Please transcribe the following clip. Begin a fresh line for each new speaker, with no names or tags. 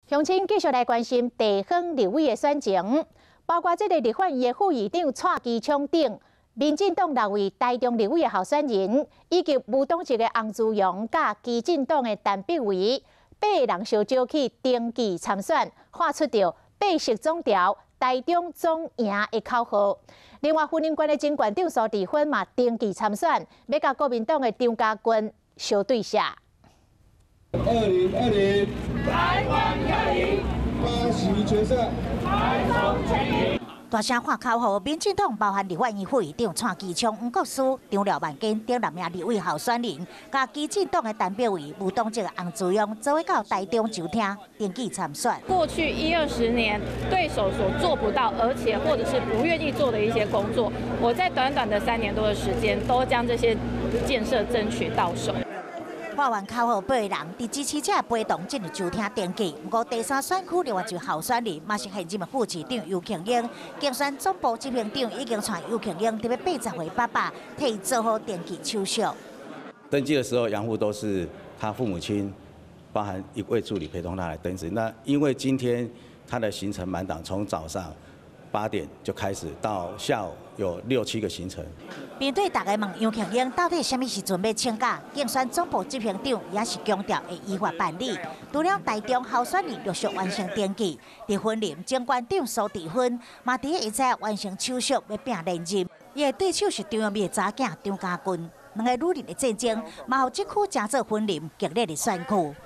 鄉親繼續來關心地方立委的選情，包括這个立法院的副議長蔡其昌等，民進黨六位台中立委的候選人，以及無黨籍的洪慈庸佮基進黨的陳柏惟，八个人相招去登記參選，喊出著白色總調，台中總贏的口號。另外，雲林縣的前縣長蘇治芬嘛登記參選，欲佮國民黨的張嘉軍相對射。
2020，台灣要贏，八席全勝，台中全贏。
大聲喊口號，民進黨包含立法院副議長蔡其昌、黃國書、張廖萬堅等六名立委候選人，佮基進黨的陳柏惟、無黨籍的洪慈庸，做伙到台中州廳登記參選。
過去一二十年，對手所做不到，而且或者是不願意做的一些工作，我在短短的3年多的時間，都將這些建設爭取到手。
喊完口號，八个人佇支持者陪同進入州廳登記。毋過第三選區另外一位候選人，嘛是現任的副市長游慶英。競選總部執行長已經帶游慶英佇咧80歲爸爸替伊做好登記手續。
登記的時候，楊父都是他父母親，包含一位助理陪同他來登記。那因為今天他的行程滿檔，從早上8點就開始，到下午有六七個行程。
面對大家問楊慶英到底啥物時陣欲請假，競選總部執行長也是強調會依法辦理。除了台中候選人陸續完成登記，佇雲林前縣長蘇治芬嘛佇會早完成手續，欲拼連任。伊的對手是張榮味的查某囝張嘉軍，兩个女人的戰爭，嘛予這區成做雲林激烈的選區。